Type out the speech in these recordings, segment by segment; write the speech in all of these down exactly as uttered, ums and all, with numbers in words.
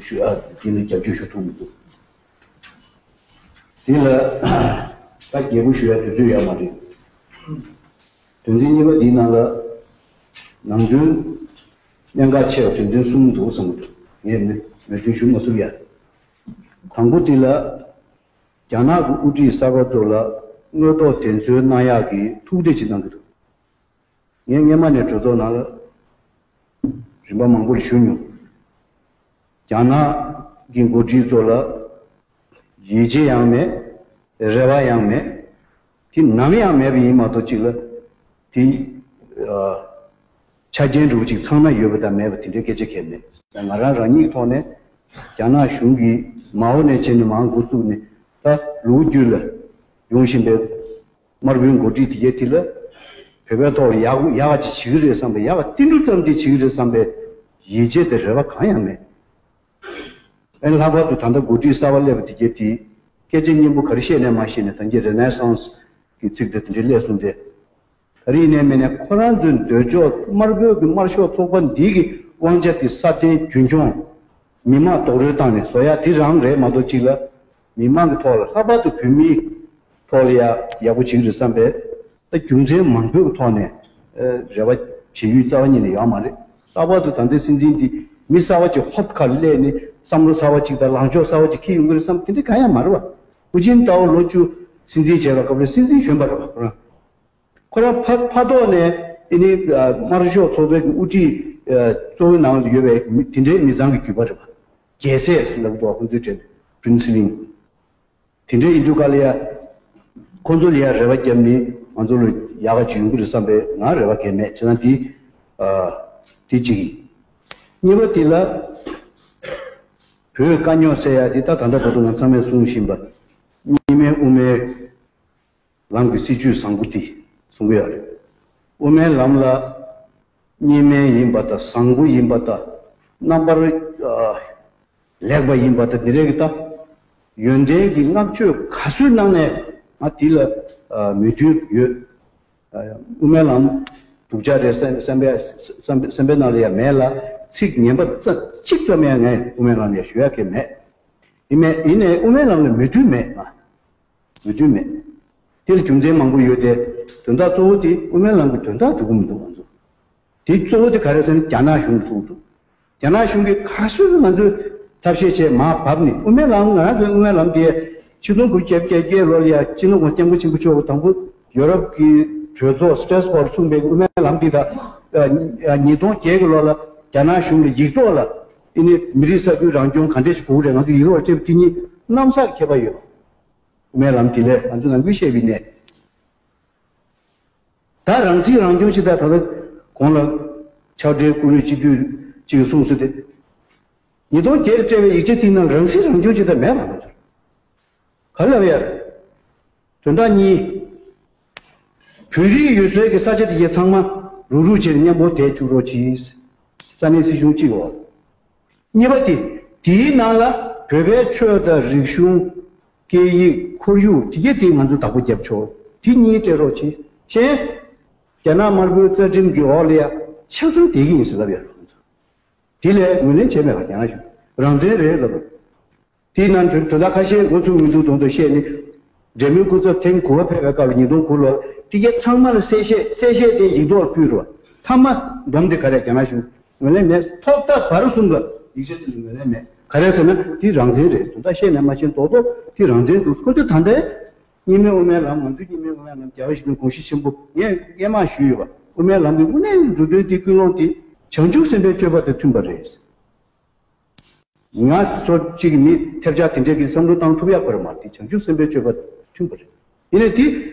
ཞུ་ཨ་དེ་ནི་རྒྱབ་སྐྱོར་ཞུ་ཐུབ་མི་འདུག་དེ་ལ་ད་རྒྱས་པོ་ཞུ་ཡ་དུས་ཚོད་ཡོད་མ་རེད། དོན་ཚན་གཉིས་པ་འདིའི་ནང་ལ་ནང་དོན་གནད་འགག་ཆེ་བ་དོན་ཚན་གསུམ་འདུག་བསམ་གྱི་འདུག་ངས་མོས་མོས་མཐུན་ཞུ་མ་ཐུབ་ཡ། དང་པོ་དེ་ལ་རྒྱ་ནག་གི་དབུ་ཁྲིད་གསར་པ་ཚོ་ལ་དངོས་ཐོག་བདེན་འཚོལ་གནང་ཡག་གི་ཐུགས་འདེད་ཅིག་གནང་གི་འདུག་ངས་སྔོན་མ་ནས་གྲོས་ཚོགས་ནང་ལ་རིམ་པ་མང་པོ་ལ་ཞུ་མྱོང་། རྒྱ་ནག་གི་འགོ་ཁྲིད་ཚོ་ལ་ཡིད་ཆེས་ཡང་མེད། རེ་བ་ཡང་མེད། དེ་ནམ་ཡང་མེད་པ་ཡིན་མ་གཏོགས་གཅིག་ལ་དེ་ཆ་རྐྱེན་འདྲ་བོ་ཅིག་ཚང་ན་ཡོད་པ་དང་མེད་པ་དེ་འདྲའི་སྐད་ཆ་གང་ཡང་མེད། ང་རང་རང་ཉིད་ཐོག་ནས་རྒྱ་ནག་གཞུང་གིས་མ་འོངས་ནས་བྱས་ནས་མར་འགོ་བཙུགས་ནས་ད་ལོ་རྒྱུས་ལ་ཡོང་བཞིན་པའི་དམར་པོའི་འགོ་ཁྲིད་དེ་གའི་དེ་ལ་བོད་པའི་ཐོག་ལ་ཡག་ཡག་ཅིག་བྱེད་ཀྱི་རེད་བསམ་པའི་ཡག་ཏིལ་འབྲུ་ཙམ་ཅིག་བྱེད་ཀྱི་རེད་བསམ་པའི་ཡིད་ཆེས་དེ་རེ་བ་གང་ཡང་མེད། ཨེ་ལྷག་པར་དུ་ད་ལྟ་འགོ་ཁྲིད་གསར་པ་སླེབས་པ་དེ་གའི་དེ་སྐད་ཆ་སྙན་པོ་ག་རེ་བཤད་ནས་མ་བཤད་ནས་ད་གིན་Renaissance་གི་ཚིག་དེ་དེ་འདྲའི་སླེབས་སོང་སྟེ། ག་རེ་ཡིན་ནའི་མིན་ནའི་ཁོ་རང་ཚོའི་འདོད་ཕྱོགས་དམར་པོའི་གི་དམར་ཤོག་ཚོགས་པ་འདི་གི་དབང་ཆ་དེ་སྲ་བརྟན་རྒྱུན་འཁྱོངས། མི་མང་རྡོག་རོལ་བཏང་ནས་བཟོ་ཡ་དེ་རང་རེད་མ་གཏོགས་གཅིག་ལ་མི་མང་གི་ཐོག་ལ་ལྷག་པར་དུ་བོད་མིའི་ཐོག་ལ་ཡ་ཡག་པོ་བྱེད་ཀྱི་རེད་བསམ་པའི་ད་རྒྱུ་མཚན་མང་པོའི་ཐོག་ནས་ཨ་རེ་བ་བྱེད་ཡུལ་རྩ་བ་ཉིད་ནས་ཡོད་མ་རེད། ལྷག་པར་དུ་ད་ལྟའི་སྲིད་འཛིན་འདི་མི་གསར་པ་ཅིག་ཧོབ་ཁ་སླེབས་ནས་བསམ་བློ་གསར་པ་ཅིག་དང་ལངས་ཕྱོགས་གསར་པ་ཅིག་འཁྱེར་ཡོང་གི་རེད་བསམ་དེ་འདྲ་གང་ཡང་མ་རེད་བ། ཧུའུ་ཅིན་ཏའོ་ལོ་བཅུ་སྲིད་འཛིན་བྱས་པ་སྐབས་རེ་སྲིད་འཛིན་གཞོན་པ་རེད་བ་ཁོ་རང་། ཁོ་རང་ཕ་ཕ་ཐོག་ནས་ཨ་ནི་དམར་ཤོག་ཚོགས་པའི་དབུ་ཁྲིད་གཙོ་བོའི་ནང་ལ་ཡོད་པའི་མི་དེ་འདྲའི་མི་ཚང་གི་རྒྱུད་པ་རེད་བ། རྒྱལ་སྲས་ལབ་འདུག་བ་ཁོང་ཚོའི་གྲས་ནས་Princeling། དེ་འདྲའི་ཡིན་དུས་ག་ལ་ཡ། ཁོང་ཚོ་ལ་ཡ་རེ་བ་བརྒྱབ་ནས་ང་ཚོ་ལ་ཡག་ག་ཅིག་ཡོང་གི་རེད་བསམ་པའི་ང་རེ་བ་གང་མེད་བྱས་ན་དེ། དེ་གཅིག་ཡིན། གཉིས་པ་དེ་ལ། བོད་དཀའ་རྙོག་སེལ་ཡ་དེ་ད་ད་ལྟ་བར་དུ་ང་ཚང་མས་གསུང་བཞིན་པ། གཉིས་སྨན་དབུ་མའི་ལམ་གྱི་སྲིད་བྱུས་བཟང་པོ་དེ་གསུང་གི་ཡོད་རེད། དབུ་མའི་ལམ་ལ་གཉིས་སྨན་ཡིན་པ་དང་བཟང་པོ་ཡིན་པ་དང་རྣམ་པར་ཨ་ལེགས་པ་ཡིན་པ་དང་འདི་རེད་ཀྱི་ད་ཡོན་ཏན་གྱི་བསྔགས་བརྗོད་ག་ཚོད་གནང་ནས་ང་དེ་ལ་ཨ་མོས་མཐུན་ཡོད། ཨ་དབུ་མའི་ལམ་སྡུག་ཅག་རེད་བསམ་བསམ་པའི་བསམ་པའི་བསམ་པའི་ནང་ལ་ཡང་མེད་ལ་ཚིག་ངན་པ་རྩ་གཅིག་ཙམ་ཡང་ངས་དབུ་མའི་ལམ་ལ་ཞུ་ཡག་གི་མེད། ཡིན་མེད་ཡིན་ནའི་དབུ་མའི་ལམ་ལ་མོས་མཐུན་མེད་ང་། མོས་མཐུན་མེད། དེ་ལ་རྒྱུ་མཚན་མང་པོ་ཡོད་དེ། དོན་དག་གཙོ་བོ་དེ་དབུ་མའི་ལམ་གྱི་དོན་དག་འགྲུབ་ཀྱི་མི་འདུག་ང་ཚོ། དེ་གཙོ་བོ་དེ་ག་རེ་ཟེར་ན་རྒྱ་ནག་གཞུང་གིས་ཐུག་འདུག་རྒྱ་ནག་གཞུང་གིས་ག་ཚོད་ང་ཚོས་ཐབས་ཤེས་བྱས་མར་བབས་ནས་དབུ་མའི་ལམ་ང་རང་ཚོའི་དབུ་མའི་ལམ་དེ་ཆིག་སྟོང་དགུ་བརྒྱ་བརྒྱད་ལོ་ལ་ཡ་སྤྱི་ནོར་༸གོང་ས་༸སྐྱབས་མགོན་ཆེན་པོ་མཆོག་གིས་དང་པོ་ཡོ་རོབ་ཀྱི་གྲོས་ཚོགས་སི་ཊེ་ར་སི་བྷོག་གསུངས་པའི་དབུ་མའི་ལམ་དེ་དང་ཉིས་སྟོང་བརྒྱད་ཀྱི་ལོ་ལ་རྒྱ་ནག་གཞུང་ལ་ཡིག་ཐོག་ལ་ཨེ་ནི་མི་རིགས་ས་ཁུལ་རང་སྐྱོང་ག་འདྲས་ཞིག་དགོས་རེད་ང་ཚོ་ཡིག་ཐོག་ལ་སྤྲད་པ་དེ་གཉིས་གནམ་ས་ཁྱད་པར་ཡོད། དབུ་མའི་ལམ་དེ་ལས་ང་ཚོ་ནང་ཁུལ་བཤད་པའི་ནས། ད་རང་སྲིད་རང་སྐྱོང་ཅིག་དང་ད་ལྟ་གོང་ལ་ཕྱག་སྦྲེལ་བཀུར་འོས་སྤྱི་འཐུས་ཅིག་གསུངས་སོང་སྟེ། ཉིས་སྟོང་བརྒྱད་ལ་སྤྲད་པའི་ཡིག་ཆ་དེའི་ནང་རང་སྲིད་རང་སྐྱོང་ཅིག་དང་མེད་པ་ང་ཚོར། ག་ལབ་ཡ། དོན་དག་གཉིས། བོད་རིགས་ཡོད་སའི་གི་ས་ཆ་དེ་གའི་ཚང་མ་རུག་རུག་བྱས་ནས་མཉམ་པོ་བསྡད་བཅུག་རོགས་གྱིས། ས་གནས་སྲིད་གཞུང་གཅིག་འོག་གཉིས་པ་དེ། དེའི་ནང་ལ་བོད་པའི་ཆོས་དང་རིག་གཞུང་། སྐད་ཡིག་ཁོར་ཡུག་དེ་གས་དེ་ང་ཚོས་བདག་པོ་རྒྱབ་ཆོག་དེ་གཉིས་སྤྲད་རོགས་གྱིས། གཞན། རྒྱ་ནག་དམར་པོའི་རྩ་ཁྲིམས་ཀྱི་འོག་ལ་ཡ་ཆ་ཚང་བསྡད་ཀྱི་ཡིན་ཟེར་ལབ་ཡ། དེ་ལས་ངོས་ལེན་བྱས་མེད་པ་རྒྱ་ནག་གཞུང་རང་བཙན་རེད་ལབ། དེའི་ནང་དོན་དོན་དག་ཁ་ཤས་འགོ་ཚུགས་མི་འདུག་དོན་དུ་བཤད་ནི། འབྲེལ་མོལ་སྐུ་ཚབ་ཐེངས་དགུ་པ་ཕེབས་པའི་སྐབས་ལ་ཉིས་སྟོང་དགུ་ལོར་དེ་གས་ཚང་མ་ལ་གསལ་བཤད་གསལ་བཤད་དེ་ཡིག་ཐོག་ལ་ཕུལ་རོགས། མཐའ་མ་འདོམས་དེ་ག་རེ་རྒྱ་ནག་གཞུང་ངོས་ལེན་མེད། ཐོག་མཐའ་བར་གསུམ་ལ་ཡིག་ཆ་དེ་ལ་ངོས་ལེན་མེད། ག་རེ་ཟེར་ན་དེ་རང་བཙན་རེད། དོན་དག་བཤད་ནས་མ་ཤེས་མདོག་མདོག་དེ་རང་བཙན་འདུག་ཁོ་ཚོས་ད་ལྟའི་གཉིས་སྨན་དབུ་མའི་ལམ་ང་ཚོའི་གཉིས་སྨན་དབུ་མའི་ལམ་རྒྱལ་བ་ཡིད་བཞིན་ནོར་བུའི་དགོངས་གཞི་ཆེན་པོ་ངས་སྔས་མ་ཞུས་ཡོད་པ་དབུ་མའི་ལམ་གྱི་དངོས་གནས་འགྲོ་དོན་དེ་ཀུན་སློང་དེ་བྱང་ཆུབ་སེམས་དཔའི་སྤྱོད་པ་དང་མཐུན་པ་རེད། ང་ཚོ་གཅིག་གི་མི་ཐེབས་ཆག་དེ་འདྲས་ཀྱི་བསམ་བློ་བཏང་ཐུབ་ཡག་པར་མ་དེ་བྱང་ཆུབ་སེམས་དཔའི་སྤྱོད་པ་མཐུན་པ་རེད། ཡིན་ནའི་དེ་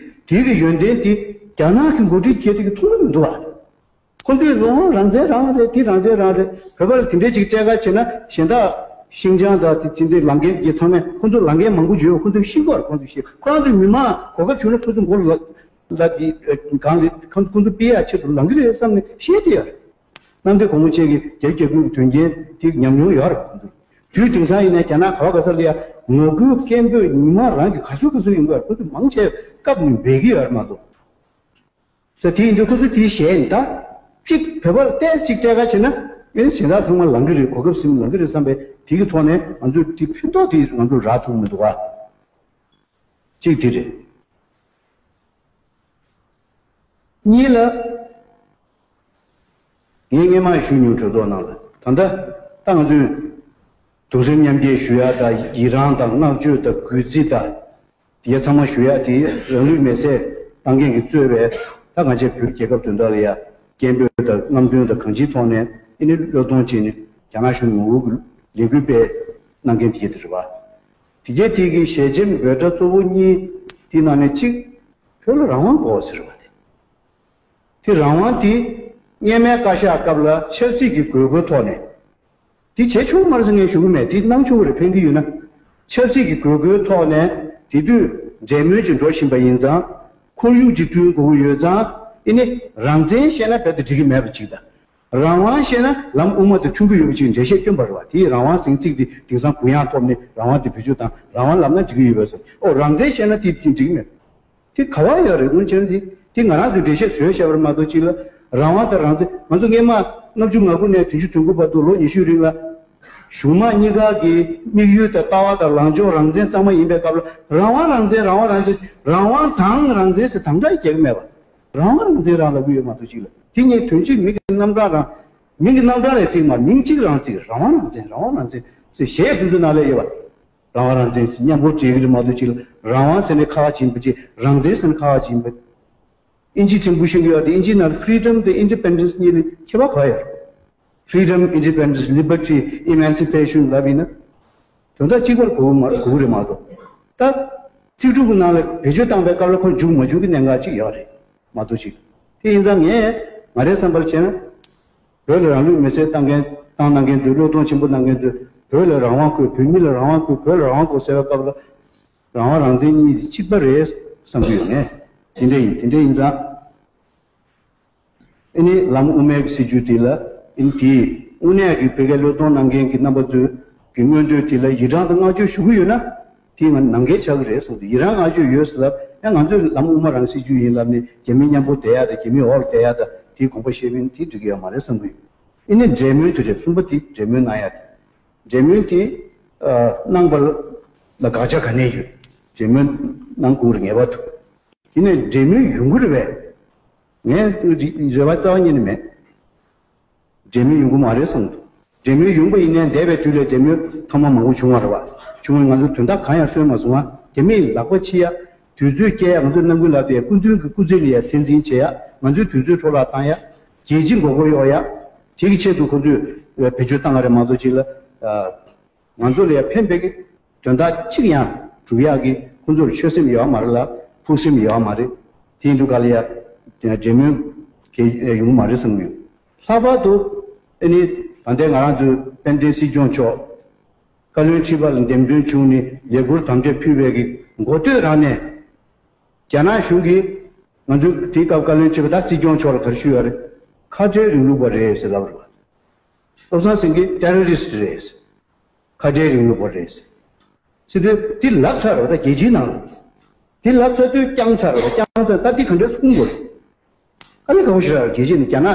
དེའི་གི་ཡོན་ཏན་དེ་རྒྱ་ནག་གི་འགོ་ཁྲིད་ཁྱེད་དེ་གི་མཐོང་གི་མི་འདུག་བ། ཁོ་ཚོས་ལོ་རང་བཙན་རང་རེད་དེ་རང་བཙན་རང་རེད། བོད་པ་ལ་དེ་འདྲས་ཅིག་སྤྲད་ག་བྱས་ན་གཞན་དག་ཤིང་ཅང་དང་དེ་དེ་འདྲས་ལངས་མཁན་དེ་ཚང་མས་ཁོ་ཚོ་ལངས་མཁན་མང་པོ་ཡོད། ཁོ་ཚོས་ཤེས་དགོས་རེད། ཁོ་ཚོས་ཤེས། ཁོ་རང་ཚོའི་མི་མང་གོ་སྐབས་བྱུང་ན་ཁོ་ཚོ་མགོ་ལ་ལ་དེ་གང་ལ་ཁོ་ཚོ་ཁོ་ཚོ་སྤེལ་ཡག་ཆེད་དུ་ལངས་ཀྱི་རེད་བསམ་ནས་བཤད་དེ་ཡོད་རེད། གནམ་བདེ་གོང་མོ་ཆེ་གི་རྒྱལ་རྒྱལ་ཁབ་ཀྱི་དོན་རྐྱེན་དེ་ཉམས་མྱོང་ཡོད་རེད། དུས་དེང་སང་ཡིན་ན་རྒྱ་ནག་ག་བ་ག་ས་ལ་ཡ་ངོ་རྒོལ་སྐད་འབོད་ཉི་མ་རང་གི་ག་ཚོད་ག་ཚོད་ཡོང་གི་ཡོད་རེད། ཁོ་ཚོས་མང་ཆེ་བཀབ་ནས་འབད་ཀྱི་ཡོད་རེད་མ་གཏོགས། ས་དེ་ཡིན་དུས་ཁོ་ཚོས་དེའི་གཞས་ནི་ད་གཅིག་བོད་པ་ལ་ཏོག་ཙམ་ཅིག་སྤྲད་ག་བྱས་ན་ ངས་གཞན་དག་ཚང་མ་ལང་གི་རེད། གོ་སྐབས་ཟིན་ལང་གི་རེད་བསམ་པའི་དེ་གི་ཐོག་ནས་ང་ཚོས་དེ་ཕན་ཐོགས་དེ་ང་ཚོ་རག་ཐུབ་མི་འདུག་ག་གཅིག་དེ་རེད། གཉིས་ལ། ངས་སྔས་མ་ཞུ་མྱོང་གྲོས་ཚོགས་ནང་ལ། ད་ལྟ་ད་ང་ཚོས་གདུང་སེམས་མཉམ་སྐྱེད་ཞུ་ཡ་དང་ཡི་རང་དང་བསྔགས་བརྗོད་དང་གུས་བརྩི་དང་། དེ་ཚང་མ་ཞུ་ཡ་དེ་རང་ལུས་མེར་སྲེག་བཏང་མཁན་གྱིས་གཙོས་པའི་ད་ང་ཚོའི་བོད་རྒྱལ་ཁབ་དོན་དག་ལ་ཡ་སྐད་འབོད་དང་རྔམ་སྟོན་དང་གང་ཅིའི་ཐོག་ནས་ཨེ་ནི་བློས་གཏོང་བྱས་ནས་རྒྱ་ནག་གཞུང་ངོ་རྒོལ་གྱི་ལས་འགུལ་སྤེལ་གནང་མཁན་དེ་གྱད་དེ་རེད་བ། དེ་གྱད་དེ་གི་ཞལ་ཆེམས་འབོད་སྒྲ་གཙོ་བོ་གཉིས་དེ་ནང་ནས་གཅིག་བོད་ལ་རང་དབང་དགོས་ཟེར་བ་དེ། དེ་རང་དབང་དེ་སྔས་མའི་བཀའ་ཤག་སྐབས་ལ་ཆབ་སྲིད་ཀྱི་དགོས་མཁོའི་ཐོག་ནས། དེ་བྱེད་ཆོག་མ་རེད་ཟེར་ངས་ཞུ་གི་མེད། དེ་གནང་ཆོག་གི་རེད། ཕན་གྱི་ཡོད་ན། ཆབ་སྲིད་ཀྱི་དགོས་མཁོའི་ཐོག་ནས་དེ་དུས་འབྲེལ་མོལ་ཅིག་འགྲོ་བཞིན་པ་ཡིན་ཙང་། ཁོར་ཡུག་ཅིག་བསྐྲུན་དགོས་ཀྱི་ཡོད་ཙང་། ཨེ་ནི་རང་བཙན་བཤད་ན་རྦད་དེ་འགྲིག་གི་མེད་པ་ཅིག་དང་། རང་དབང་བཤད་ན་ལམ་དབུ་མ་དང་མཐུན་གྱི་ཡོད་པ་ཅིག་འགྲེལ་བཤད་བསྐྱོན་པ་རེད་བ། དེ་ཡི་རང་དབང་ཟེར་ཚིག་དེ་དེང་སང་གུ་ཡངས་ཐོབ་ནས་རང་དབང་དེ་བེད་སྤྱོད་བཏང་། རང་དབང་ལབ་ན་འགྲིག་གི་ཡོད་པས་ཟེར། ཨོ་རང་བཙན་བཤད་ན་དེ་འགྲིག་གི་མེད། དེ་ག་བ་ཡོད་རེད། དངོས་ཆ་ནི་དེ་དེ་ང་རང་ཚོས་འགྲེལ་བཤད་བཟོས་བཞག་པ་རེད་མ་གཏོགས། གཅིག་ལ་རང་དབང་དང་རང་བཙན། ང་ཚོ་སྔས་མ་ལྔ་བཅུ་ང་དགུ་ནས་བདུན་ཅུ་དོན་དགུ་བར་དུ་ལོ་ཉི་ཤུའི་རིང་ལ་གཞུང་དམངས་གཉིས་ཀ་གི་དམིགས་ཡུལ་དང་ལྟ་བ་དང་ལངས་ཕྱོགས་རང་བཙན་གཙང་མ་ཡིན་པའི་སྐབས་ལ། རང་དབང་རང་བཙན། རང་དབང་རང་བཙན། རང་དབང་དང་རང་བཙན་ཟེར་དང་སྒྲ་རྒྱག་གི་མེད་པ། རང་དབང་རང་བཙན་རང་ལབ་ཀྱི་ཡོད་མ་གཏོགས། གཅིག་ལ་དེ་གཉིས་དོན་གཅིག་མིང་གི་རྣམ་གྲངས་རང་། མིང་གི་རྣམ་གྲངས་ལས་བརྩིགས་མ། མིང་གཅིག་རང་བརྩིགས། རང་དབང་རང་བཙན། རང་དབང་རང་བཙན་ཟེར་གཞས་དེ་ཚོ་ནང་ལ་ཡོད་པ། རང་དབང་རང་བཙན་ཟེར་མཉམ་པོ་བྲིས་ཀྱི་རེད་མ་གཏོགས། གཅིག་ལ་རང་དབང་ཟེར་ནས་ཁ་ཁ་བྱིན་པ་ཅིག་རང་བཙན་ཟེར་ནས་ཁ་ཁ་བྱིན་པ། ཨིན་ཇི་ཕྲན་བུ་ཤེས་ཀྱི་ཡོད་དེ། ཨིན་ཇི་ནང་ལ་freedom དང་independence གཉིས་ལ་ཁྱད་པར་ག་ཡོད། Freedom, independence, liberty, emancipation ལབ་ཡིན་ན། དོན་དག་གཅིག་པར་གོ་གི་མ་རེད། གོ་གི་རེད་མ་གཏོགས། ད་ཚིག་གྲུབ་ཀྱི་ནང་ལ་བེད་སྤྱོད་བཏང་པའི་སྐབས་ལ་ཁོ་འཇུག་མ་འཇུག་གི་གནད་འགག་ཅིག་ཡོད་རེད་མ་གཏོགས། ཅིག་དེ་ཡིན་ཙང་ངས་ང་རའི་བསམ་པར་བྱས་ན། བོད་ལ་རང་ལུས་མེར་སྲེག་བཏང་མཁན། བཏང་གནང་མཁན་ཚོས། བློས་གཏོང་ཆེན་པོ་གནང་མཁན་ཚོས་བོད་ལ་རང་དབང་དགོས། བོད་མི་ལ་རང་དབང་དགོས། བོད་ལ་རང་དབང་དགོས་ཟེར་བའི་སྐབས་ལ། རང་དབང་རང་བཙན་གཉིས་དེ་གཅིག་པ་རེད་བསམ་གྱི་ཡོད། ངས་དེ་འདྲ་ཡིན། དེ་འདྲ་ཡིན་ཙང་། ཨེ་ནི་ལམ་དབུ་མའི་གི་སྲིད་བྱུས་དེ་ལ། ཨེ་ནི་དེ་དངོས་གནས་ཀྱི་བོད་སྐད་བློས་གཏོང་གནང་མཁན་གྱི་རྣམ་པ་ཚོའི་གི་མངོན་འདོད་དེ་ལ་ཡི་རངས་དང་བསྔགས་བརྗོད་ཞུ་གི་ཡོད་ན། དེ་ང་ནམ་མཁའི་ཆག་གི་རེད་བསམ་གྱི་འདུག་ཡི་རངས་བསྔགས་བརྗོད་ཡོད་ཟེར་ལབ་ཡང་། ང་ཚོས་ལམ་དབུ་མ་རང་སྲིད་བྱུས་ཡིན་ལབ་ནས་རྒྱ་མི་མཉམ་པོ་བསྡད་ཡ་དང་། རྒྱ་མིའི་འོག་ལ་བསྡད་ཡ་དང་། དེའི་དགོངས་པ་བཞེས་མིན་དེ་འགྲིག་གི་ཡོད་མ་རེད་བསམ་གྱི་ཡོད། ཨེ་ནི་འབྲེལ་མོལ་དེ་རེད། གསུམ་པ་དེ་འབྲེལ་མོལ་གནང་ཡ་དེ། འབྲེལ་མོལ་དེ་ཨ་གནང་བ་ལ་དགག་བྱ་ག་ནས་ཡོད། འབྲེལ་མོལ་གནང་དགོས་རེད་ངེས་པར་དུ། དེ་ནས་འབྲེལ་མོལ་ཡོང་གི་རེད་པས། ངས་རེ་བ་རྩ་བ་ཉིད་ནས་མེད། འབྲེལ་མོལ་ཡོང་གི་མ་རེད་བསམ་འདུག་འབྲེལ་མོལ་ཡོང་པ་ཡིན་ནའི་འདས་པའི་དུས་ལ་འབྲེལ་མོལ་ཐེངས་མ་མང་པོ་བྱུང་བ་རེད་པ། བྱུང་བས་ང་ཚོ་དོན་དག་གང་ཡང་སོན་མ་སོང་ང་། རྒྱ་མིས་ལག་པ་འཆི་ཡ། དུས་ཚོད་སྐྱེལ་ཡ། ང་ཚོའི་རྣམ་ཀུན་ལ་དེ་སྐུ་མདུན་གྱི་སྐུ་ཚེ་ལ་ཡ་སྲན་འཛིན་བྱེད་ཡ། ང་ཚོའི་དུས་ཚོད་འཕྲོ་བརླག་བཏང་ཡ། རྒྱལ་སྤྱི་མགོ་སྐོར་གཡོག་ཡ། དེ་གི་ཆེད་དུ་ཁོ་ཚོས་བེད་སྤྱོད་བཏང་བ་རེད་མ་གཏོགས། གཅིག་ལ་ང་ཚོ་ལ་ཡ་ཕན་པའི་གི་དོན་དག་གཅིག་ཡང་སྒྲུབ་ཡག་གི་ཁོ་ཚོར་ཆོད་སེམས་ཡོད་མ་རེད་ལ། ཕུགས་སེམས་ཡོད་མ་རེད། དེ་ཡིན་དུས་ག་ལ་ཡ་འབྲེལ་མོལ་གལ་ཡོང་མ་རེད་བསམ་གྱི་ཡོད། ལྷག་པར་དུ་ཨ་ནི་ད་ལྟའི་ང་རང་ཚོའི་དཔལ་ལྡན་སྲིད་སྐྱོང་མཆོག་བཀའ་བློན་ཁྲི་པ་ལ་འདེམས་ཐོན་བྱུང་ནས་ལས་འཁུར་དམ་བཅའ་ཕུལ་བའི་གི་འགོ་སྟོད་རང་ནས། རྒྱ་ནག་གཞུང་གིས་ང་ཚོའི་དེའི་སྐབས་བཀའ་བློན་ཁྲི་པ་དང་སྲིད་སྐྱོང་མཆོག་ལ་ག་རེ་ཞུས་ཡོད་རེད། ཁ་བྲལ་རིང་ལུགས་པ་རེད་ཟེར་ལབ་རེད་པ། བློ་བཟང་སེང་གེ་terrorist རེད། ཁ་བྲལ་རིང་ལུགས་པ་རེད་ཟེར་དུས། དེ་ལབ་ཚར་རེད་པ། ད་རྒྱལ་སྤྱིའི་ནང་ལ་དེ་ལབ་ཚར་དུས་བསྐྱངས་ཚར་རེད་པ། བསྐྱངས་ཚར། ད་དེ་ག་འདྲ་གསུང་དགོས་རེད། ཨ་ལས་ཁག་པོ་ཞེ་དྲག་རེད། རྒྱལ་སྤྱིའི་ནང་རྒྱ་ནག་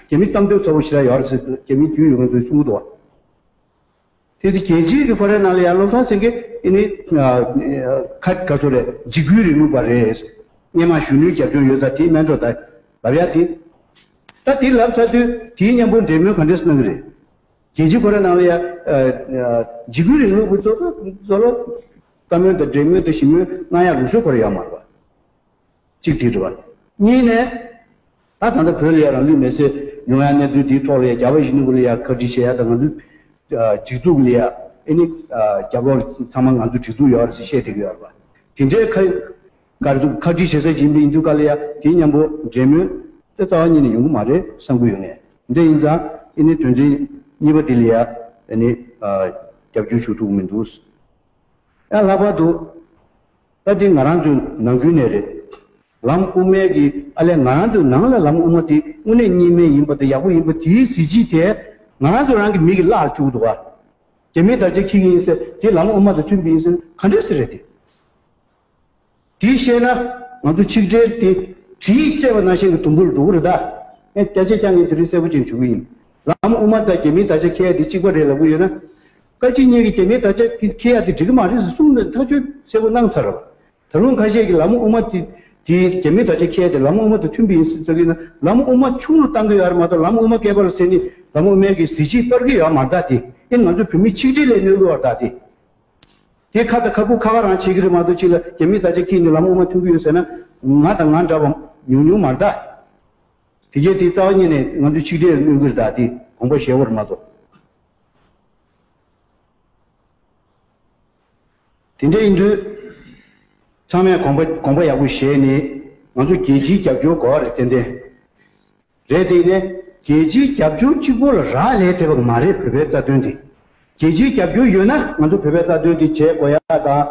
རྒྱ་མི་གཏམ་འདོད་ཚ་པོ་ཞེ་དྲག་ཡོད་རེད་ཟེར་དུས། རྒྱ་མིའི་དུས་ཡོད་མཁན་ཚོས་གསུང་གི་འདུག་པ། དེ་དུས་རྒྱལ་སྤྱིའི་གི་ཁོ་རའི་ནང་ལ་ཡང་བློ་བཟང་སེང་གེ་ཨེ་ནི་ཁ་ག་ཚོད་རེད། འཇིགས་སྐུལ་རིང་ལུགས་པ་རེད། སྔས་མ་གཞོན་ནུའི་རྒྱབ་ལྗོངས་ཡོད་ཙང་དེའི་སྨན་གྲོགས་ད་ལབ་ཡ་དེ། ད་དེ་ལབ་ཚར་དུས་དེའི་མཉམ་པོ་འབྲེལ་མོལ་ག་འདྲས་གནང་གི་རེད། རྒྱལ་སྤྱི་ཁོ་རའི་ནང་ལ་ཡ་འཇིགས་སྐུལ་རིང་ལུགས་པ་ཚོ་ཚོ་ལ་བཀའ་མོལ་དང་འབྲེལ་མོལ་དང་ཞི་མོལ་གནང་ཡ་ལུགས་སྲོལ་ཁོ་ར་ཡོད་མ་རེད་པ། གཅིག་དེ་རེད་པ། གཉིས་ནས། ད་ད་ལྟ་བོད་ལ་ཡ་རང་ལུས་མེར་སྲེག་ཡོང་ཡ་གནས་ཚུལ་དེའི་ཐོག་ལ་ཡ་རྒྱལ་བ་ཡིད་བཞིན་ནོར་བུ་ལ་ཡ་བཀའ་འདྲི་བྱེད་ཡ་དང་། ང་ཚོའི་སྒྲིག་འཛུགས་ལ་ཡ་ཨེ་ནི་རྒྱབ་ལོགས་ཚང་མ་ང་ཚོའི་སྒྲིག་འཛུགས་ཡོད་རེད་ཟེར་བཤད་བསྡད་ཀྱི་ཡོད་རེད་པ། དེ་འདྲའི་ཁ་ག་རེ་ཟེར། བཀའ་འདྲི་བྱེད་ས་ཅིག་ཡིན་དུས་ག་ལ་ཡ་དེའི་མཉམ་པོ་འབྲེལ་མོལ་དེ་རྩ་བ་ཉིད་ནས་ཡོང་གི་མ་རེད་བསམ་གྱི་ཡོད། ངས་འདི་ཡིན་ཙང་ཨེ་ནི་དོན་ཚན་གཉིས་པ་དེ་ལ་ཡ་ཨེ་ནི་རྒྱབ་སྐྱོར་ཞུ་ཐུབ་ཀྱི་མི་འདུག་ཡང་ལྷག་པར་དུ། ད་འདི་ང་རང་ཚོའི་ནང་ཁུལ་ནས་རེད། ལམ་དབུ་མའི་གི་ཨ་ལས་ང་རང་ཚོའི་ནང་ལ་ལམ་དབུ་མ་དེ་དངོས་གནས་རྙིང་མ་ཡིན་པ་དང་ཡག་པོ་ཡིན་པ་དེའི་གཟི་བརྗིད་དེ་ང་རང་ཚོ་རང་གི་མིག་གིས་བརླག་བཅུག་འདུག་ག་རྒྱ་མིས་དར་ཆ་འཁྱེར་གྱི་ཡིན་ཟེར། དེ་ལམ་དབུ་མ་དང་མཐུན་པ་ཡིན་ཟེར་ག་འདྲས་ཟེར་རེད་དེ། དེ་བཤད་ན་ང་ཚོ་ཆིག་སྒྲིལ་དེ་གྲི་ཡིས་བཅད་པ་ནང་བཞིན་གྱི་དུམ་བུར་འགྲོ་གི་རེད་ད། ངས་སྐད་ཆ་རྐྱང་ངས་དེ་རིང་གསལ་པོ་ཅིག་ཞུ་གི་ཡིན། ལམ་དབུ་མ་དང་རྒྱ་མིའི་དར་ཆ་འཁྱེར་ཡ་དེ་གཅིག་པ་རེད་ལབ་ཀྱི་ཡོད་ན། བཀའ་སྤྱི་གཉིས་ཀྱིས་རྒྱ་མིའི་དར་ཆ་འཁྱེར་ཡ་དེ་འགྲིག་གི་མ་རེད་ཟེར་གསུངས་ནས་ཐག་གཅོད་གསལ་པོ་གནང་ཚར་བ། ད་རུང་ཁ་ཤས་ཀྱིས་ལམ་དབུ་མ་དེ་དེ་རྒྱ་མིའི་དར་ཆ་འཁྱེར་ཡ་དེ་ལམ་དབུ་མ་དང་མཐུན་པ་ཡིན་ཟེར་ཟེར་གྱི་ཡོད་ན། ལམ་དབུ་མ་ཆུང་རུ་བཏང་གི་ཡོད་རེད་མ་གཏོགས། ལམ་དབུ་མ་བསྐལ་པ་ལ་ཟེར་ནི་ལམ་དབུ་མའི་གི་གཟི་བརྗིད་སྤར་གྱི་ཡོད་མ་རེད་ད། དེ་ཨེ་ང་ཚོ་བོད་མིའི་ཆིག་སྒྲིལ་ལ་གནོད་གི་ཡོད་རེད་ད། དེ། དེ་ཁ་དང་ཁ་སྤུ་ཁ་ཁ་རང་བྱེད་ཀྱི་རེད་མ་གཏོགས། གཅིག་ལ་རྒྱ་མིའི་དར་ཆ་འཁྱེར་ནས་ལམ་དབུ་མ་མཐུན་གྱི་ཡོད་ཟེར་ན། ང་དང་ང་འདྲ་བ་ཉུང་ཉུང་མ་རེད་ད། དེ་གས་དེ་རྩ་བ་ཉིད་ནས་ང་ཚོའི་ཆིག་སྒྲིལ་གནོད་ཀྱི་རེད་ད། དེ་དགོངས་པ་བཞེས་དགོས་རེད་མ་གཏོགས། དེ་འདྲ་ཡིན་དུས། ཚང་མས་དགོངས་པ་དགོངས་པ་ཡག་པོ་བཞེས་ནས་ང་ཚོ་རྒྱལ་སྤྱིའི་རྒྱབ་སྐྱོར་དགོས་པ་རེད། ཏན་ཏན་རེད། དེ་ནས་རྒྱལ་སྤྱིའི་རྒྱབ་སྐྱོར་གཅིག་པོ་ལ་རག་ལས་བསྡད་པ་མ་རེད། བོད་པའི་རྩ་དོན་དེ། རྒྱལ་སྤྱིའི་རྒྱབ་སྐྱོར་ཡོད་ན་ང་ཚོ་བོད་པའི་རྩ་དོན་དེ་བྱེད་དགོས་ཡ་དང་།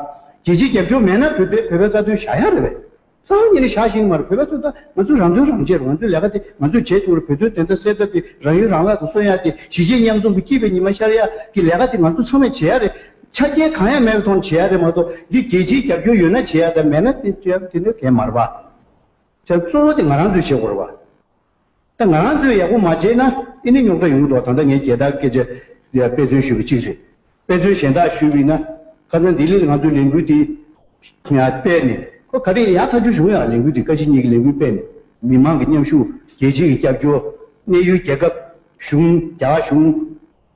རྒྱལ་སྤྱིའི་རྒྱབ་སྐྱོར་མེད་ན་བོད་པའི་བོད་པའི་རྩ་དོན་བཞག་ཡ་རེད་པས། རྩ་བ་ཉིད་ནས་བཞག་ཤེས་ཀྱི་མ་རེད། བོད་པ་ཚོ་ད་ང་ཚོ་རང་དོན་རང་གཅེས་རེད། ང་ཚོའི་ལས་ཀ་དེ་ང་ཚོས་བྱེད་ཐུབ་རེད། བོད་དོན་བདེན་མཐའ་གསལ་ཐབས་དེ་རང་ཡུལ་རང་བདག་ཏུ་སོན་ཡ་དེ། གཞིས་བྱེས་མཉམ་འཛོམས་ཀྱི་སྐྱིད་པའི་ཉི་མ་ཤར་ཡ་གི་ལས་ཀ་དེ་ང་ཚོ་ཚང་མས་བྱེད་ཡ་རེད། ཆ་རྐྱེན་གང་ཡང་མེད་པའི་ཐོག་ནས་བྱེད་ཡ་རེད་མ་གཏོགས། འདི་རྒྱལ་སྤྱིའི་རྒྱབ་སྐྱོར་ཡོད་ན་བྱེད་ཡ་དང་མེད་ན་དེ་བྱེད་ཡ་དེ་འདྲ་གང་ཡང་མ་རེད་པ། བྱས་གཙོ་བོ་དེ་ང་རང་ཚོས་བྱེད་དགོས་རེད་པ། ད་ང་རང་ཚོས་ཡག་པོ་མ་བྱས་ན་ཨེ་ནི་རྙོག་དྲ་ཡོང་གི་འདུག་ད་ལྟ་ངས་རྒྱལ་དར་སྐད་ཆ་ཡ་དཔེ་མཚོན་ཞུས་པ་གཅིག་རེད། དཔེ་མཚོན་གཞན་དག་ཞུས་པ་ཡིན་ན། ཁ་སང་ལྡི་ལི་ལ་ང་ཚོའི་ལས་འགུལ་དེ་ཡང་སྤེལ་ནས། ཁོ་ག་རེ་ཡག་ཐག་ཆོད་བྱུང་ཡ། ལས་འགུལ་དེ་བཀའ་སྤྱི་གཉིས་ཀྱི་ལས་འགུལ་སྤེལ་ནས། མི་མང་གི་མཉམ་ཞུགས། རྒྱལ་སྤྱི་གི་རྒྱབ་སྐྱོར། གནས་ཡུལ་རྒྱལ་ཁབ། གཞུང་། རྒྱ་གཞུང་།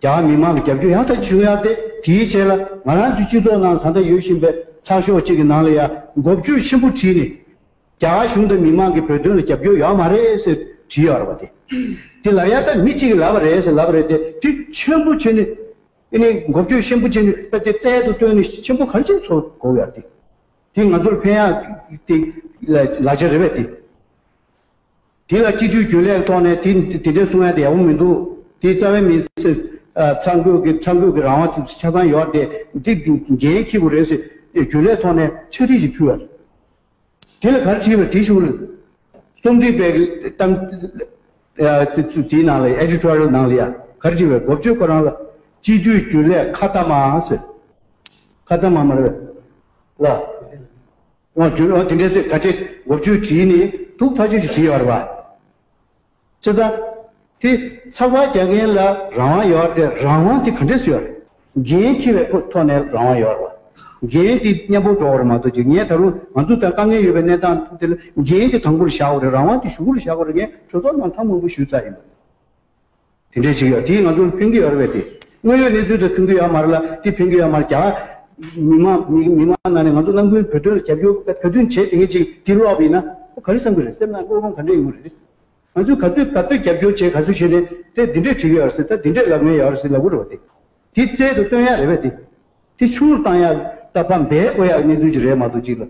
རྒྱ་མི་མང་གི་རྒྱབ་སྐྱོར་ཡག་ཐག་ཆོད་བྱུང་ཡ་དེ། དེའི་རྗེས་ལ་ང་རང་ཚོའི་སྤྱི་ཚོགས་ནང་ད་ལྟ་ཡོད་བཞིན་པའི་ཚགས་ཤོག་ཅིག་གི་ནང་ལ་ཡ་འགོ་བརྗོད་ཆེན་པོ་བྲིས་ནས། རྒྱ་གར་གཞུང་དང་མི་མང་གིས་བོད་དོན་ལ་རྒྱབ་སྐྱོར་ཡོད་མ་རེད་ཟེར་བྲིས་ཡོད་རེད་པ། དེ་དེ་ལབ་ཡ་ད་མི་གཅིག་གིས་ལབ་པ་རེད་ཟེར་ལབ་པ་རེད་དེ། དེ་ཆེན་པོ་བྱས་ནས་ཨེ་ནི་འགོ་བརྗོད་ཆེན་པོ་བྱས་ནས་ད་དེ་རྩལ་དུ་བཏོན་ནས་ཆེན་པོ་ག་རེ་བྱས་ཚོར་དགོས་ཡ་དེ། དེ་ང་ཚོར་ཕན་ཡ་དེ་ལ་ལག་ཆ་རེད་པས་དེ། དེ་ལ་སྤྱི་འཐུས་རྒྱུན་ལས་ཐོག་ནས་དེ་དེ་འདྲས་གསུང་ཡ་དེ་ཡག་པོ་མི་འདུག་དེ་རྩ་བའི་མི་ཚེ་ཨ་ཚང་དགོས་ཀྱི་ཚང་དགོས་ཀྱི་རང་དབང་དེ་ཆ་ཚང་ཡོད་དེ། འདི་འགན་འཁྱེར་དགོས་རེད་ཟེར་རྒྱུན་ལས་ཐོག་ནས་ཕྱག་བྲིས་ཤིག་ཕུལ་བ་རེད། དེ་ལ་ག་རེ་བྲིས་པ་དེ་ཤུགས་ལ། རྩོམ་སྒྲིག་པའི་གཏམ་ཨ་དེ་དེའི་ནང་ལ་ཨེ་ཌི་ཊོ་རི་ཡལ་ནང་ལ་ཡ་ག་རེ་བྲིས་པ། འགོ་བརྗོད་ཁོ་རང་ལ་སྤྱི་འཐུས་རྒྱུན་ལས་ཁ་ཏ་མ་ཟེར། ཁ་ཏ་མ་མ་རེད་ལ། ཨོ་རྒྱུན་ཨོ་དེ་འདྲས་ཟེར་ག་ཅེ་འགོ་བརྗོད་བྲིས་ནས་ཐུགས་ཐག་ཆོད་ཅིག་བྲིས་ཡོད་རེད་པ། ཅི་ལྟ། དེ་ཚགས་པར་རྒྱག་མཁན་ལ་རང་དབང་ཡོད་རེད། རང་དབང་དེ་ག་འདྲས་ཡོད་རེད། འགན་འཁྱེར་བའི་ཐོག་ནས་རང་དབང་ཡོད་རེད་པ། འགན་དེ་མཉམ་པོ་འགྲོ་བ་རེད་མ་གཏོགས་ཅིག་ངས་ད་རུང་ང་ཚོ་ད་དཀའ་ངལ་ཡོད་པའི་གནས་སྟངས་དེ་ལ་འགན་དེ་དང་པོར་བཞག་དགོས་རེད། རང་དབང་དེ་གཞུག་གུར་བཞག་དགོས་རེད། ངས་གྲོས་ཚོགས་ནང་ཐེངས་མང་པོ་ཞུས་ཚར་ཡིན་པ། དེ་འདྲས་ཅིག་ཡོད། དེས་ང་ཚོར་ཕན་གྱི་ཡོད་རེད་པས། དེ་དངོས་ཡོད་གནས་ཚུལ་དང་མཐུན་གྱི་ཡོད་མ་རེད་ལ། དེ་ཕན་གྱི་ཡོད་མ་རེད། རྒྱ་མི་མང་མི་མི་མང་ནང་ནས་ང་ཚོ་ནམ་རྒྱུན་བོད་དོན་ལ་རྒྱབ་སྐྱོར་བོད་དོན་བྱེད་དེ་ངེད་ཅིག་དེ་ཀློག་པ་ཡིན་ན་ཁོ་ག་རེ་བསམ་གྱི་རེད། སེམས་ནང་བློ་ཕམ་ག་འདྲས་ཡོང་གི་རེད། ང་ཚོས་ག་ཚོད་ག་ཚོད་རྒྱབ་སྐྱོར་བྱས་ག་ཚོད་བྱས་ནས་དེ་འདི་འདྲས་བྱེད་ཀྱི་ཡོད་རེད་ཟེར། ད་འདི་འདྲས་ལབ་མཁན་ཡོད་རེད་ཟེར་ལབ་ཀྱི་རེད་པ། དེ་དེ་རྩལ་དུ་སྟོན་ཡ་རེད་པས། དེ་དེ་ཆུང་རུ་བཏང་ཡ་ད་ཕར་འབད་དགོས་ཡ་གནས་ཚུལ་ཅིག་རེད་མ་གཏོགས་ཅིག་ལ།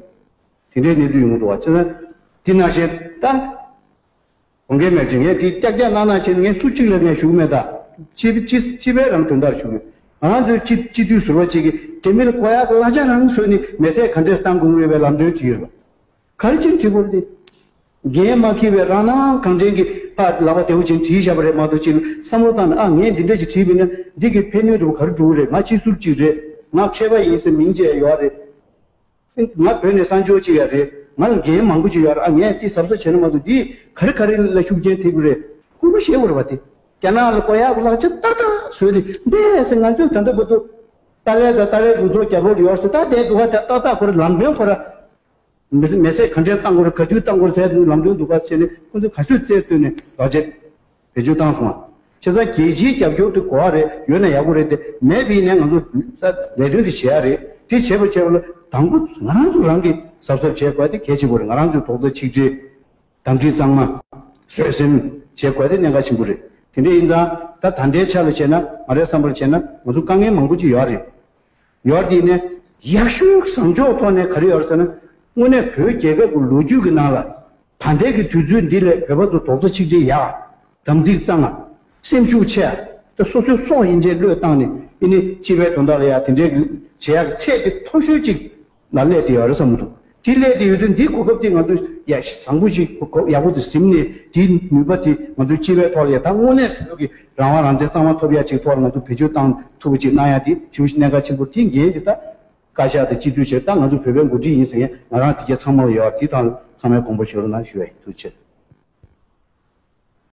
དེ་འདྲའི་གནས་ཚུལ་ཡོང་གི་འདུག་བ། བྱས་ཙང་དེ་ནང་བཞིན་ད། དགོངས་འགལ་མེད་ཅིང་ངས་དེ་ཀྱག་ཀྱག་གནང་གནང་བྱས་ནས་ངས་སུ་གཅིག་ལ་ངས་ཞུ་གི་མེད་ད། སྤྱི་སྤྱི་སྤྱི་པའི་རང་དོན་དག་ཞུ་གི། ང་རང་ཚོའི་སྤྱི་སྤྱི་འཐུས་ཟུར་པ་གཅིག་གིས་དེ་མིན་ལ་གོ་ཡག་གི་གླ་ཆ་རང་བཟོས་ནས་མེ་སྲེག་ག་འདྲས་བཏང་དགོས་ངེས་པའི་ལམ་སྟོན་བྲིས་ཡོད་པ། ག་རེ་བྱས་ནས་བྲིས་དགོས་རེད་དེ། འགན་མ་འཁྱེར་བའི་རང་སྣང་གང་དྲན་གྱིས་ཕར་ལག་པ་བདེ་པོ་བྱས་ནས་བྲིས་བཞག་པ་རེད་མ་གཏོགས་ཅིག་བསམ་བློ་བཏང་ནས། ཨ་ངས་འདི་འདྲ་ཅིག་བྲིས་པ་ཡིན་ན་འདི་གི་ཕན་ནུས་འདྲ་པོ་ག་རེ་འགྲོ་གི་རེད། ང་སྤྱི་ཟུར་གཅིག་རེད། ང་མཁས་པ་ཡིན་ཟེར་མིང་བརྗོད་ཡོད་རེད། ང་བོད་ནས་གསར་འབྱོར་ཅིག་ཡང་རེད། ང་ལ་འགན་མང་པོ་ཅིག་ཡོད་རེད། ཨ་ངས་འདི་གཟབ་གཟབ་བྱས་ན་མ་གཏོགས་འདིས་ག་རེ་ག་རེ་ལ་ཤུགས་རྐྱེན་ཐེབས་ཀྱི་རེད། ཁུར་པོ་བཞེས་དགོས་རེད་པ། དེ་རྒྱ་ནག་ལ་བཀོད་ཡག་གི་གླ་ཆ་ཏག་ཏག་བཟོས་ཏེ་འདས་ཟེར། ང་ཚོས་ད་ལྟ་བར་དུ་ཏཱ་ལའི་དང་ཏཱ་ལའི་རུ་ཚོགས་རྒྱབ་ལོགས་ཡོད་ཟེར། ད་དེ་འདུག་ག་ད་ཏག་ཏག་ཁོ་རང་ལམ་སྟོན་ཁོ་རང་མི་མེ་སྲེག་ག་འདྲས་བཏང་དགོས་རེད། ག་དུས་བཏང་དགོས་རེད་ཟེར་དུས་ལམ་སྟོན་འདུག་ག་བྱས་ནས་ཁོ་ཚོས་ག་ཚོད་རྩལ་བཏོན་ནས་ལག་ཆ་བེད་སྤྱོད་བཏང་སོང་ང་། བྱས་ཙང་རྒྱལ་སྤྱིའི་རྒྱབ་སྐྱོར་དེ་དགོས་པ་རེད། ཡོད་ན་ཡག་པོ་རེད་དེ། མེད་པ་ཡིན་ནའི་ང་ཚོ་ལས་དོན་དེ་བྱེད་ཡ་རེད། དེ་བྱེད་པ་བྱེད་པ་ལ་དང་པོ་ང་རང་ཚོ་རང་གིས་གཟབ་གཟབ་བྱེད་དགོས་དེ་གལ་ཆེན་པོ་རེད། ང་རང་ཚོའི་རྡོག་རྩ་ཆིག་སྒྲིལ། དམ་ཚིག་གཙང་མ། བཟོད་སེམས་བྱེད་དགོས་དེ་གནད་འགག་ཆེན་པོ་རེད། དེ་འདྲ་ཡིན་ཙང་ད་ད་ལྟའི་ཆ་ལ་བྱས་ན། ང་རའི་བསམ་པར་བྱས་ན་ང་ཚོ་དཀའ་ངལ་མང་པོ་ཅིག་ཡོད་རེད། ཡོད་དེ་ནས་ཡག་ཤོས་བཟང་ཕྱོགས་ཐོག་ནས་ག་རེ་ཡོད་རེད་ཟེར་ན། དངོས་གནས་བོད་རྒྱལ་ཁབ་ཀྱི་ལོ་རྒྱུས་ཀྱི་ནང་ལ་ད་ལྟའི་གི་དུས་ཚོད་འདི་ལས་བོད་པ་ཚོ་རྡོག་རྩ་ཆིག་སྒྲིལ་ཡག་དམ་ཚིག་གཙང་ང་། སེམས་ཤུགས་ཆེ་ཡ། ད་སོ་སོའི་སྲོག་ཡིན་གཅིག་བློས་བཏང་ནས་ཨེ་ནི་སྤྱི་པའི་དོན་དག་ལ་ཡ་དེ་འདྲའི་གི་བྱེད་ཡག་གི་ཚད་དེ་མཐོ་ཤོས་ཅིག་ལ་སླེབས་བསྡད་ཡོད་རེད་བསམ་གྱི་འདུག་དེ་སླེབས་བསྡད་ཡོད་དུས་འདིའི་གོ་སྐབས་དེ་ང་ཚོས་ཡ་བཟང་པོ་ཞིག་གོ་ཡག་པོ་དེ་ཟིན་ནས། དེའི་ནུས་པ་དེ་ང་ཚོའི་སྤྱི་པའི་ཐོག་ལ་ཡ་ད་དངོས་གནས་བོད་ཀྱི་རང་དབང་རང་བཙན་གཙང་མ་ཐོབ་ཡ་ཅིག་ཐོག་ལ་ང་ཚོ་བེད་སྤྱོད་བཏང་ཐུབ་པ་ཅིག་གནང་ཡ་དེ་ཞེ་པོ་ཅིག་གནད་འགག་ཆེན་པོ། དེའི་འགན་དེ་ད་བཀའ་ཤག་དང་སྤྱི་འཐུས་བྱས། ད་ང་ཚོ་བོད་པའི་འགོ་ཁྲིད་ཡིན་ཟེར་མཁན་ང་རང་དེ་གས་ཚང་མ་ལ་ཡོད། དེ་དང་ཚང་མས་དགོངས་པ་བཞེས་རོགས་གནང་ཞུ་ཡ་ཡིན། ཐུགས་རྗེ་ཆེ།